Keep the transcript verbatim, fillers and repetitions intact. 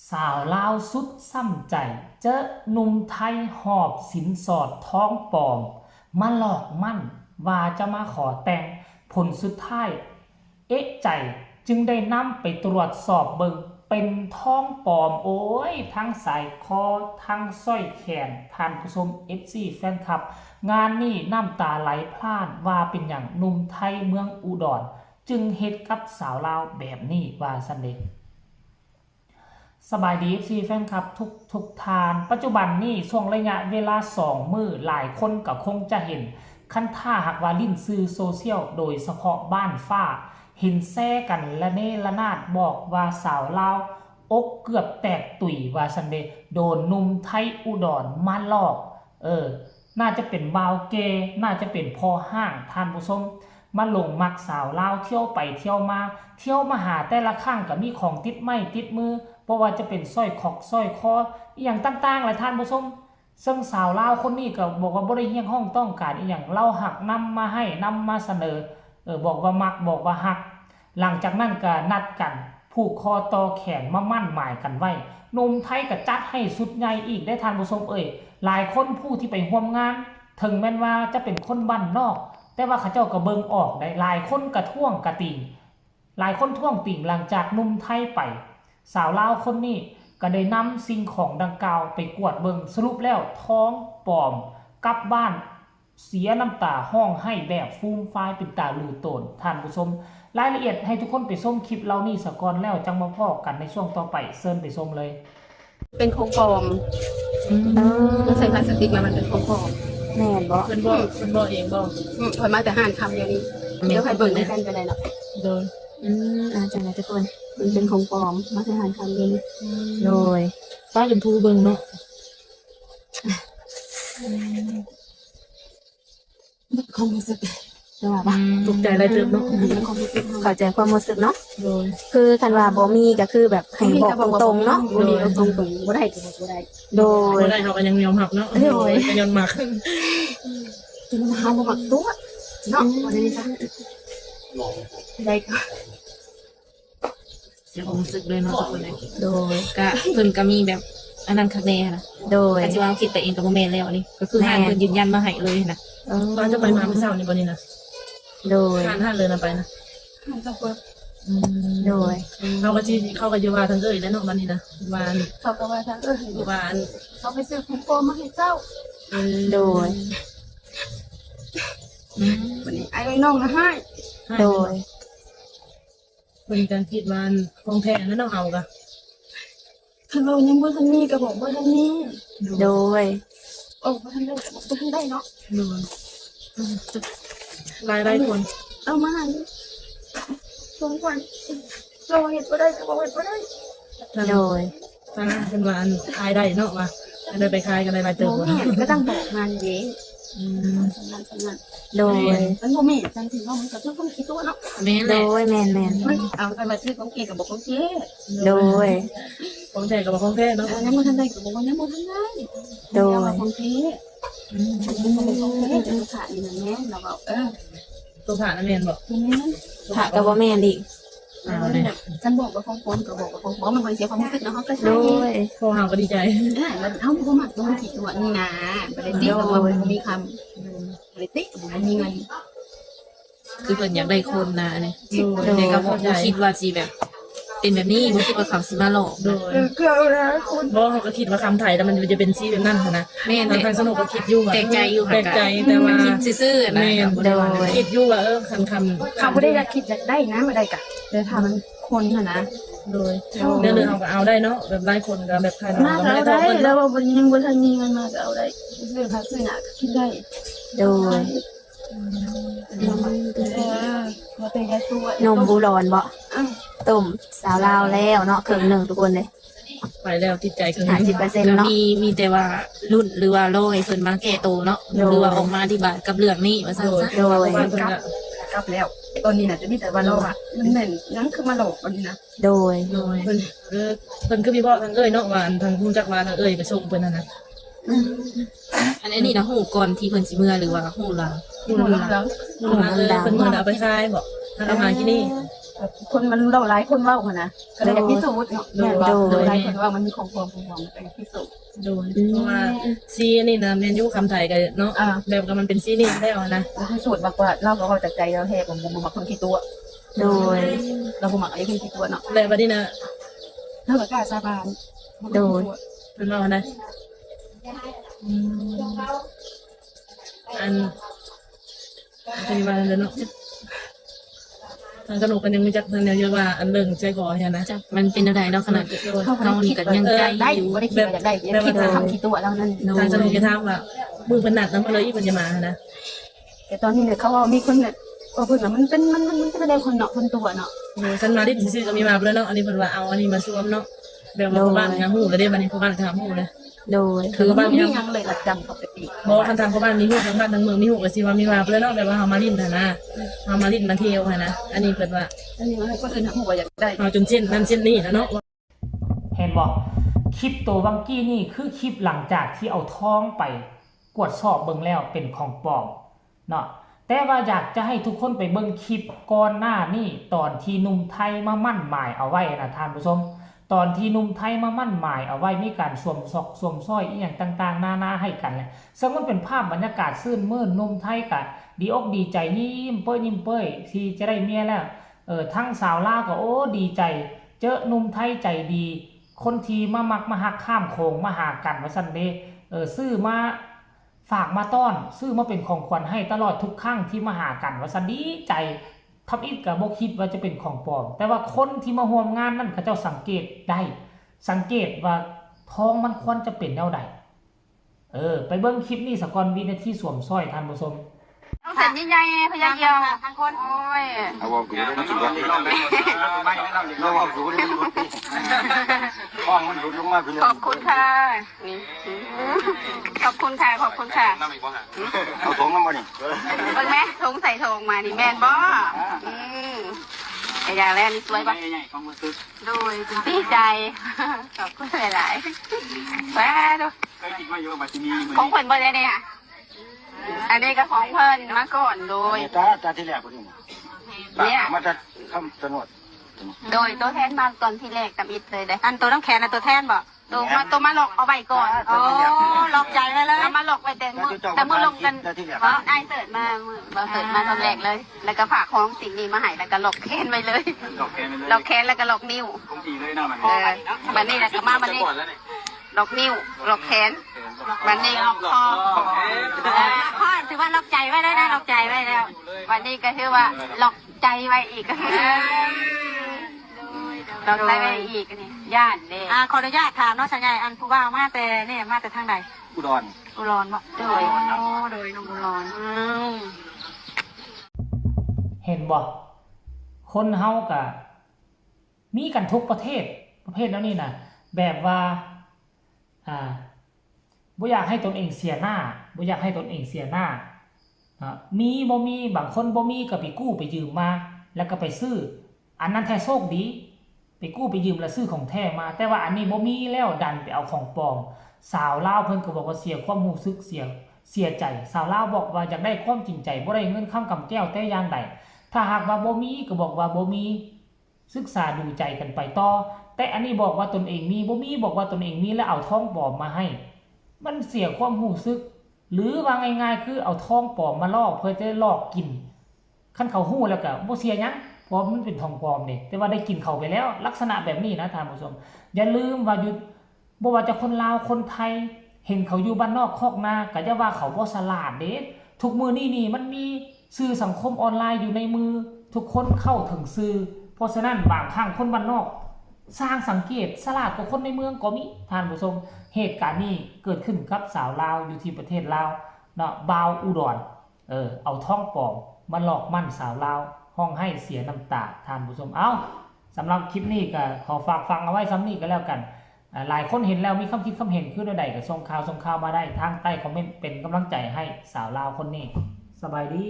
สาวลาวสุดช้ำใจ เจอหนุ่มไทยหอบสินสอดทองปลอม มาหลอกมั่นว่าจะมาขอแต่ง ผลสุดท้าย เอะใจ จึงได้นำไปตรวจสอบเบิ่ง เป็นทองปลอม โอ้ย ทั้งสร้อยคอ ทั้งสร้อยแขน ท่านผู้ชม เอฟซี แฟนคลับ งานนี้น้ำตาไหลพล่าน ว่าเป็นหยังหนุ่มไทยเมืองอุดร จึงเฮ็ดกับสาวลาวแบบนี้ ว่าซั้นเด้ สบายดี เอฟซี แฟนคลับทุกทุกท่าน ปัจจุบันนี้ช่วงระยะเวลาสองมื้อ หลายคนก็คงจะเห็น คันถ้าหากว่าเล่นสื่อโซเชียล โดยเฉพาะบ้านฟ้า เห็นแชร์กันระเนระนาด บอกว่าสาวลาวอกเกือบแตกตุย ว่าซั้นเด้ โดนหนุ่มไทยอุดรมาหลอก เออ น่าจะเป็นบ่าวแก่ น่าจะเป็นพ่อฮ้าง ท่านผู้ชม มาหลงมักสาวลาว เที่ยวไปเที่ยวมา เที่ยวมาหาแต่ละครั้งก็มีของติดไม้ติดมือ บ่ว่าจะเป็นสร้อยคอกสร้อยคอ อิหยังต่างๆ แหละท่านผู้ชม ซึ่งสาวลาวคนนี้ก็บอกว่าบ่ได้เรียกร้องต้องการอิหยัง ลาวหากนำมาให้ นำมาเสนอ เออ บอกว่ามัก บอกว่าฮัก หลังจากนั้นก็นัดกัน ผูกคอต่อแขนมามั่นหมายกันไว้ หนุ่มไทยก็จัดให้ชุดใหญ่อีกเด้ท่านผู้ชมเอ้ย หลายคนผู้ที่ไปร่วมงาน ถึงแม้นว่าจะเป็นคนบ้านนอก แต่ว่าเขาเจ้าก็เบิ่งออกได้ หลายคนก็ท้วงกะติง หลายคนท้วงติง หลังจากหนุ่มไทยไป สาวลาวคนนี้ก็ได้นำสิ่งของดังกล่าวไปกวดเบิ่ง สรุปแล้วทองปลอมกลับบ้าน เสียน้ำตาฮ้องไห้แบบฟูมฟายเป็นตาหลู่โตน ท่านผู้ชม รายละเอียดให้ทุกคนไปชมคลิปเหล่านี้ซะก่อน แล้วจั่งมาพ้อกันในช่วงต่อไป เชิญไปชมเลย เป็นของปลอม อืม มันใส่พลาสติกมามันเป็นของปลอม แม่นบ่ เพิ่นบอกเพิ่นบอกเองบอก อืมเพิ่นมาแต่ห้านคำเดียวนี้เดี๋ยวให้เบิ่งด้วยกันก็ได้เนาะ โดย อืมอาจารย์ทุกคน มันเป็นของปลอมมาแต่ห้านคำเดียวนี้ โดย ป้าเป็นผู้เบิ่งเนาะ ความรู้สึกจะว่าปะ ตกใจอะไรเติมเนาะ ความรู้สึก เข้าใจความรู้สึกเนาะ โดย คือคันว่าบ่มีก็คือแบบให้บอกตรงๆเนาะ บ่มีก็ตรงๆบ่ได้ก็บอกบ่ได้ โดย บ่ได้เขาก็ยังยอมรับเนาะ โดย ก็ยอมมัก จนเฮาบ่มักตัวเนาะบ่ได้จ้ะได้ก็ เสียความรู้สึกเลยเนาะทุกคนเลย โดย กะเพิ่นก็มีแบบอันนั้นคักแน่นะ โดย อาจจะว่าคิดไปเองกับบ่แม่นแล้วนี่ก็คือ แม่น ห้างเพิ่นยืนยันมาให้เลยนะ เออ ว่าจะไปมาเมื่อเช้านี่บ่นี่นะ โดย ห้างห้างเลยนะไปนะ มันก็เปิด อืม โดย เขาก็สิเขาก็จะว่าทางเอ้ยแล้วเนาะวันนี้นะว่า เขาก็ว่าทางเออ ว่าอัน เขาไปซื้อของปลอมมาให้เจ้า เออ โดย อืม วันนี้ไอ้น้องนะให้ โดย เพิ่นก็คิดว่าของแท้นั่นเนาะเอากะ คันเรายังบ่ทันมีก็บอกบ่ทันมี โดย ออกบ่ทันได้ก็บอกบ่ทันได้เนาะ โดยหลายหลายคน เอามาให้สองพันเราเฮ็ดบ่ได้ก็บอกเฮ็ดบ่ได้ โดย ทางเพิ่นว่าอันขายได้เนาะว่าอันได้ไปขายกันได้หลายเติบ บ่แม่นก็ต้องบอกงานเด้ อืม สำนันสำนัน โดย มันบ่แม่นจังซี่เนาะมันก็ต้องคิดตัวเนาะ แม่นแห โด ละ ยแม่นแม่น มันเอาไปมาซื้อของเก่งกับบอกของเก่ง โดย ของแท้กับของแท้เนาะ อันนั้นมันทันได้กับบอกว่ายังบ่ทันได้ โดย แล้วว่าของเก่ง อืม มันบ่ของเก่งแต่ลูกค้านี่มันแม่นเราก็เออ ตัวผ่านนั่นแม่นบอก มันแม่น พระก็บ่แม่นอีก อ่าเนี่ย ฉันบอกว่าของปลอมก็บอกว่าของปลอมมันบ่เสียความรู้สึกเนาะเขาก็ โด ใช่ ย พอเฮาก็ดีใจ อ่ามันเฮาบ่มักตัวมันขี้ตัวนี่นะบ่ได้ติดว่าบ่มีคำบ่ได้ติว่าบ่มีเงิน คือเพิ่นอยากได้คนนะอันนี้ โดย แต่ก็บ่บ่คิดว่าสิแบบ เป็นแบบนี้บ่คิดว่าเขาสิมาหลอก โดย เออคือเอาละคน บ่เขาก็คิดว่าคำไทยแล้วมันจะเป็นสีแบบนั้นหั้นนะ แม่น ทางทางสนุกก็คิดอยู่ว่า แปลกใจอยู่ แปลกใจ ค่ะ แต่ว่า คิดซื่อๆนะ แม่น ก็บ่ได้ว่า คิดอยู่ว่าเออคำคำ เขาบ่ได้อยากคิดอยากได้นะบ่ได้กะแต่ถ้ามันคนหั้นนะ โดยเรื่องเรื่องเขาก็เอาได้เนาะแบบหลายคนก็แบบขาย มาก็เอาได้แล้วว่าบ่ยังบ่ทันมีเงินมาก็เอาได้ซื้อผ้าซื้อหน้าก็กินได้ โดย เออมาแต่งตัว นมอุดรบ่ อ้าว ต้มสาวลาวแล้วเนาะเครื่องหนึ่งทุกคนเลย ไปแล้วติดใจคือ ห้าสิบเปอร์เซ็นต์เนาะ มีมีแต่ว่ารุ่นหรือว่ารอให้เพิ่นมาแก้ตัวเนาะ โดย หรือว่าออกมาอธิบายกับเรื่องนี้ว่าซั่นซะ โดย เพิ่นก็ กลับแล้วตอนนี้น่ะจะมีแต่ว่ารออ่ะมันแม่นยังคือมาหลอกอันนี้นะ โดย โดยเพิ่นเออเพิ่นคือมีบอกทางเอ้ยเนาะว่าอันทางฮู้จักว่าทางเอ้ยไปส่งเพิ่นนั่นน่ะ อันนี้นะฮู้ก่อนที่เพิ่นสิเมือหรือว่าฮู้หลัง ฮู้หลังฮู้หลังเอ้ยเพิ่นเพิ่นเอาไปขายบ่ทางอาหารที่นี่ แบบคนมันเล่าหลายคนเว้าหั้นนะ ก็เลยอยากพิสูจน์เนาะ แม่นบ่ โดย หลายคนว่ามันมีของปลอม ของปลอม ก็อยากพิสูจน์ โดย อืม เพราะว่าสีอันนี้นะ แม่นอยู่ คำไทยก็เนาะ อ่า แบบก็มันเป็นสีนี้แล้วนะ แล้วพิสูจน์มากกว่า เราก็เว้าจากใจเราแท้ บ่ บ่ บ่มักคนขี้ตั๋ว โดย เราบ่มักไอ้คนขี้ตั๋วเนาะ แล้วบัดนี้นะ เราก็กล้าสาบาน โดย เพิ่นว่านะ อืม อัน สิว่าแล้วเนาะ ทางกนกก็ยังบ่จักนั่นแหละ อย่าว่าอันเรื่องใจคอหั้นนะ จักมันเป็นแนวใดเนาะ ขนาดเฮานี่ก็ยังไกลอยู่ บ่ได้คิดว่าอยากได้ คิดแต่คำขี้ตั๋วเรานั่น ทางกนกจะถามว่า มื้อเพิ่นนัดนะ มื้อใดเพิ่นจะมาหั้นนะ แต่ตอนนี้เนี่ยเขาว่ามีคนเนี่ย ว่าเพิ่นน่ะมันเป็น มัน มัน มันเป็นแนวคนเนาะ คนตั๋วเนาะ โอ้ย คันมาดินซื่อๆก็มีมาเพิ่นเนาะ อันนี้เพิ่นว่าเอาอันนี้มาสวมเนาะ แบบว่าพ่อบ้านก็ฮู้แล้วเด้ บัดนี้พ่อบ้านก็ฮู้แล้ว โดย คือบ้าน มีหยังเลยหลักจำปกติ บ่ คันทางพ่อบ้านมีฮู้ ทางบ้านทางเมืองมีฮู้ ก็สิว่ามีว่าเพิ่นเนาะ แบบว่าเฮามาดินหั้นนะ เฮามาดินมาเที่ยวหั้นนะ อันนี้เพิ่นว่า อันนี้ว่าให้คนอื่นฮู้ว่าอยากได้ เอาจนเส้นนั่นเส้นนี้แล้วเนาะ เห็นบ่ คลิปตัววังกี้นี่คือคลิปหลังจากที่เอาทองไปกวดสอบเบิ่งแล้วเป็นของปลอมเนาะ แต่ว่าอยากจะให้ทุกคนไปเบิ่งคลิปก่อนหน้านี้ ตอนที่หนุ่มไทยมามั่นหมายเอาไว้นะท่านผู้ชม ตอนที่หนุ่มไทยมามั่นหมายเอาไว้ มีการสวมซอกสวมสร้อยอีหยังต่างๆ นานาให้กันแหละ ซึ่งมันเป็นภาพบรรยากาศชื่นมื่น หนุ่มไทยก็ดีอกดีใจ ยิ้มเป้ยยิ้มเป้ยที่จะได้เมียแล้ว เออ ทั้งสาวลาวก็ โอ้ ดีใจ เจอหนุ่มไทยใจดี คนที่มามักมาฮักข้ามโขงมาหากันว่าซั่นเด้ เออ ซื้อมาฝากมาต้อน ซื้อมาเป็นของขวัญให้ตลอดทุกครั้งที่มาหากันว่าซั่น ดีใจ ทำอิดก็บ่คิดว่าจะเป็นของปลอม แต่ว่าคนที่มาร่วมงานนั่นเขาเจ้าสังเกตได้ สังเกตว่าทองมันควรจะเป็นแนวใด เออ ไปเบิ่งคลิปนี้ซะก่อน วินาทีสวมสร้อยท่านผู้ชม ต้องเส้นใหญ่ๆ พยาเดียว ทั้งคน โอ้ย เอาเว้าคือมันสิบ่ เราเว้าคือมันหลุด ของมันหลุดลงมาพี่น้อง ขอบคุณค่ะ นี่ ขอบคุณค่ะ ขอบคุณค่ะ เอาถุงมาบ่นี่ เบิ่งแม่ ถุงใส่ถุงมานี่แม่นบ่ อืม ไอ้อย่างแรกนี่สวยบ่ โดย ดีใจ ขอบคุณหลายๆ ว้าดู เคยคิดว่าอยู่ว่าสิมีมื้อนี้ ของเพิ่นบ่ได้เนี่ย อันนี้ก็ของเพิ่นมาก่อน โดย ตา ตาที่แรกบ่นี่ เนี่ย มาจากคำชะโนด โดย ตัวแทนมาก่อนทีแรก ตำอิดเลยเด้ อันตัวน้ำแข็งน่ะตัวแทนบ่ ตัวมา ตัวมาล็อกเอาไว้ก่อน อ๋อ ล็อกใจไว้เลย เอามาล็อกไว้แต่มื้อ แต่มื้อลงกัน ตาที่แรก เนาะ อ้ายเสิร์ชมา มื้อบ่าวเสิร์ชมาตอนแรกเลย แล้วก็ฝากของสิ่งนี้มาให้ แล้วก็ล็อกแขนไว้เลย ล็อกแขนไว้เลย ล็อกแขนแล้วก็ล็อกนิ้ว ของพี่เลยเนาะ มัน เออ บัดนี้แล้วก็มาบัดนี้ ล็อกนิ้ว ล็อกแขน บัดนี้ล็อกคอ เออ ข้อถือว่าล็อกใจไว้แล้วนะ ล็อกใจไว้แล้ว บัดนี้ก็ถือว่าล็อกใจไว้อีก ล็อกใจไว้อีกนี่ ย่านเด้ อ่า ขออนุญาตถามเนาะ ชายใหญ่ อันผู้บ่าวมาแต่เนี่ย มาแต่ทางใด อุดร อุดรบ่ โดย โอ้ โดย หนุ่มอุดร อืม เห็นบ่ คนเฮากะ มีกันทุกประเทศ ประเภทแนวนี้นะ แบบว่า อ่า บ่อยากให้ตนเองเสียหน้า บ่อยากให้ตนเองเสียหน้า อ่า มีบ่มี บางคนบ่มีก็ไปกู้ไปยืมมา แล้วก็ไปซื้อ อันนั้นแท้โชคดี ไปกู้ไปยืมแล้วซื้อของแท้มา แต่ว่าอันนี้บ่มีแล้วดันไปเอาของปลอม สาวลาวเพิ่นก็บอกว่าเสียความรู้สึก เสีย เสียใจ สาวลาวบอกว่าอยากได้ความจริงใจ บ่ได้เงินคำกำแก้วแต่อย่างใด ถ้าหากว่าบ่มีก็บอกว่าบ่มี ศึกษาดูใจกันไปต่อ แต่อันนี้บอกว่าตนเองมี บ่มีบอกว่าตนเองมีแล้วเอาทองปลอมมาให้ มันเสียความรู้สึก หรือว่าง่ายๆ คือเอาทองปลอมมาล่อเพื่อจะหลอกกิน คันเขาฮู้แล้วก็บ่เสียหยัง เพราะมันเป็นทองปลอมเด้ แต่ว่าได้กินเขาไปแล้ว ลักษณะแบบนี้นะท่านผู้ชม อย่าลืมว่าอยู่ บ่ว่าจะคนลาวคนไทย เห็นเขาอยู่บ้านนอกคอกนา ก็อย่าว่าเขาบ่ฉลาดเด้ ทุกมื้อนี้นี่มันมีสื่อสังคมออนไลน์อยู่ในมือ ทุกคนเข้าถึงสื่อ เพราะฉะนั้นบางครั้งคนบ้านนอก ช่างสังเกต ฉลาดกว่าคนในเมืองก็มี ท่านผู้ชม เหตุการณ์นี้เกิดขึ้นกับสาวลาวอยู่ที่ประเทศลาวเนาะ บ่าวอุดร เออ เอาทองปลอมมาหลอกหมั้นสาวลาว ร้องไห้เสียน้ำตา ท่านผู้ชม เอ้า สำหรับคลิปนี้ก็ขอฝากฟังเอาไว้ส่ำนี้ก็แล้วกัน อ่า หลายคนเห็นแล้วมีความคิดความเห็นคือแนวใดก็ส่งข่าว ส่งข่าวมาได้ทางใต้คอมเมนต์ เป็นกำลังใจให้สาวลาวคนนี้ สบายดี